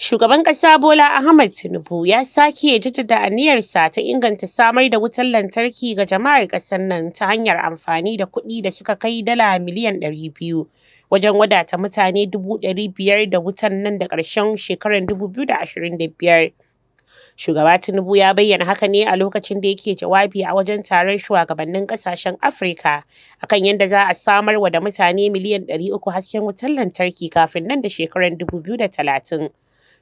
Shugaban ƙasa Bola Ahmed Tinubu ya sake jaddada aniyarsa ta inganta samar da wutar lantarki ga jama'ar ƙasar nan ta hanyar amfani da kuɗi da suka kai dala miliyan 200 wajen wadata mutane 500,000 da wutan nan da ƙarshen shekarar 2025. Shugaba Tinubu ya bayyana haka ne a lokacin da yake jawabi a wajen taron shugabannin ƙasashen Afirka akan yadda za a samar wa da mutane miliyan 300 hasken wutar lantarki kafin nan da shekarar 2030.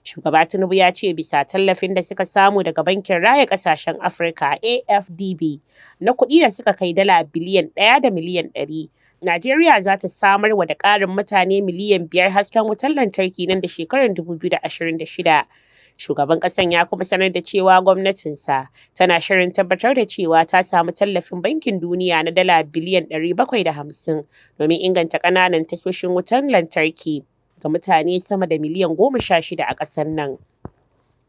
Shugaba Tinubu ya ce bisa tallafin da suka samu daga Bankin Raya Ƙasashen Afirka (AfDB) na kuɗi da suka kai dala biliyan 1 da miliyan 100, Najeriya za ta samar wa da ƙarin mutane miliyan 5 hasken wutar lantarki nan da shekarar 2026. Shugaban ƙasan ya kuma sanar da cewa gwamnatinsa tana shirin tabbatar da cewa ta samu tallafin Bankin Duniya na dala biliyan 750 domin inganta ƙananan tashoshin wutar lantarki ga mutane sama da miliyan 16 a ƙasar nan.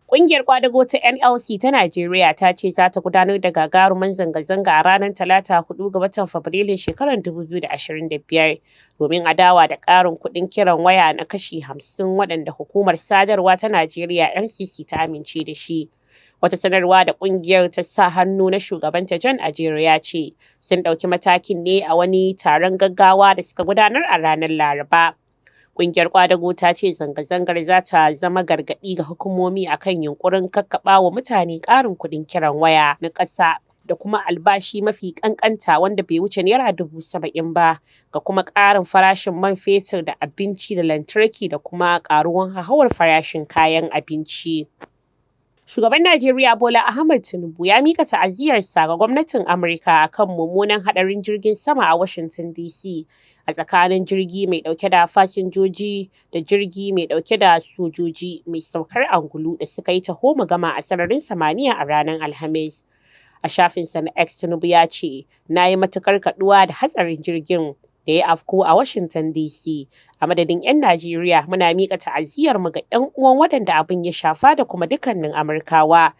Ƙungiyar ƙwadago ta NLC ta Najeriya ta ce za ta gudanar da gagarumin zanga-zanga a ranar Talata 4 ga watan Fabrilun shekarar 2025 domin adawa da ƙarin kuɗin kiran waya na kashi 50 waɗanda Hukumar Sadarwa ta Najeriya (NCC) ta amince da shi. Wata sanarwa da ƙungiyar ta sa hannu na shugabanta John Ajaero ya ce sun ɗauki matakin ne a wani taron gaggawa da suka gudanar a ranar Laraba. Ƙungiyar ƙwadago ta ce zanga-zangar za ta zama gargaɗi ga hukumomi a kan yunƙurin kakkaɓawa mutane ƙarin kuɗin kiran waya na ƙasa da kuma albashi mafi ƙanƙanta wanda bai wuce Naira 70,000 ba, ga kuma ƙarin farashin man fetur da abinci da lantarki da kuma ƙaruwar hauhawar farashin kayan abinci. Shugaban Najeriya Bola Ahmed Tinubu ya miƙa ta'aziyyarsa ga gwamnatin Amurka a kan mummunan haɗarin jirgin sama a Washington DC a tsakanin jirgi mai ɗauke da fasinjoji da jirgi mai ɗauke da sojoji mai saukar angulu da suka yi taho-mu-gama a sararin samaniya a ranar Alhamis. A shafinsa na X, Tinubu ya ce, "Na yi matuƙar kaɗuwa da hatsarin jirgin da ya afku a Washington DC. A madadin 'yan Najeriya, muna miƙa ta'aziyyarmu ga 'yan uwan waɗanda abin ya shafa da kuma dukkanin Amurkawa.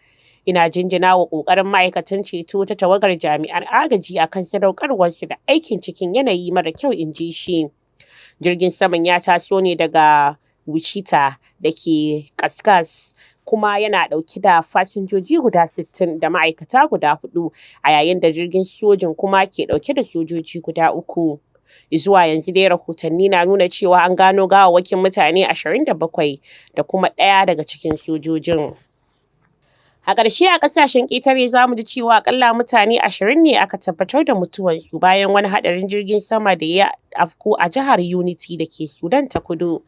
Ina jinjina wa ƙoƙarin ma'aikatan ceto ta tawagar jami'an agaji a kan sadaukarwarsu da aikin cikin yanayi mara kyau," in ji shi. Jirgin saman ya taso ne daga Wichita da ke Kansas kuma yana ɗauke da fasinjoji guda 60 da ma'aikata guda huɗu, a yayin da jirgin sojin kuma ke ɗauke da sojoji guda uku. Zuwa yanzu dai rahotanni na nuna cewa an gano gawawwakin mutane 27 da kuma ɗaya daga cikin sojojin. A ƙarshe a ƙasashen ƙetare za mu ji cewa aƙalla mutane 20 ne aka tabbatar da mutuwarsu bayan wani haɗarin jirgin sama da ya afku a jihar Unity da ke Sudan ta Kudu.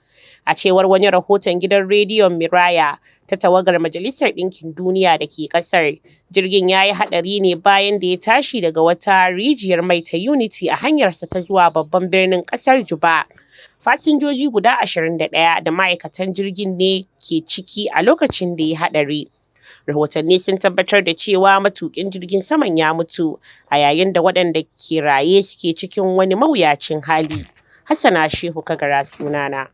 A cewar wani rahoton gidan rediyon Miraya ta tawagar Majalisar Ɗinkin Duniya da ke ƙasar, jirgin ya yi haɗari ne bayan da ya tashi daga wata rijiyar mai ta Unity a hanyarsa ta zuwa babban birnin ƙasar Juba. Fasinjoji guda 21 da ma'aikatan jirgin ne ke ciki a lokacin da ya haɗari. Rahotanni sun tabbatar da cewa matuƙin jirgin saman ya mutu, a yayin da waɗanda ke raye suke cikin wani mawuyacin hali. Hassana Shehu Kagara sunana.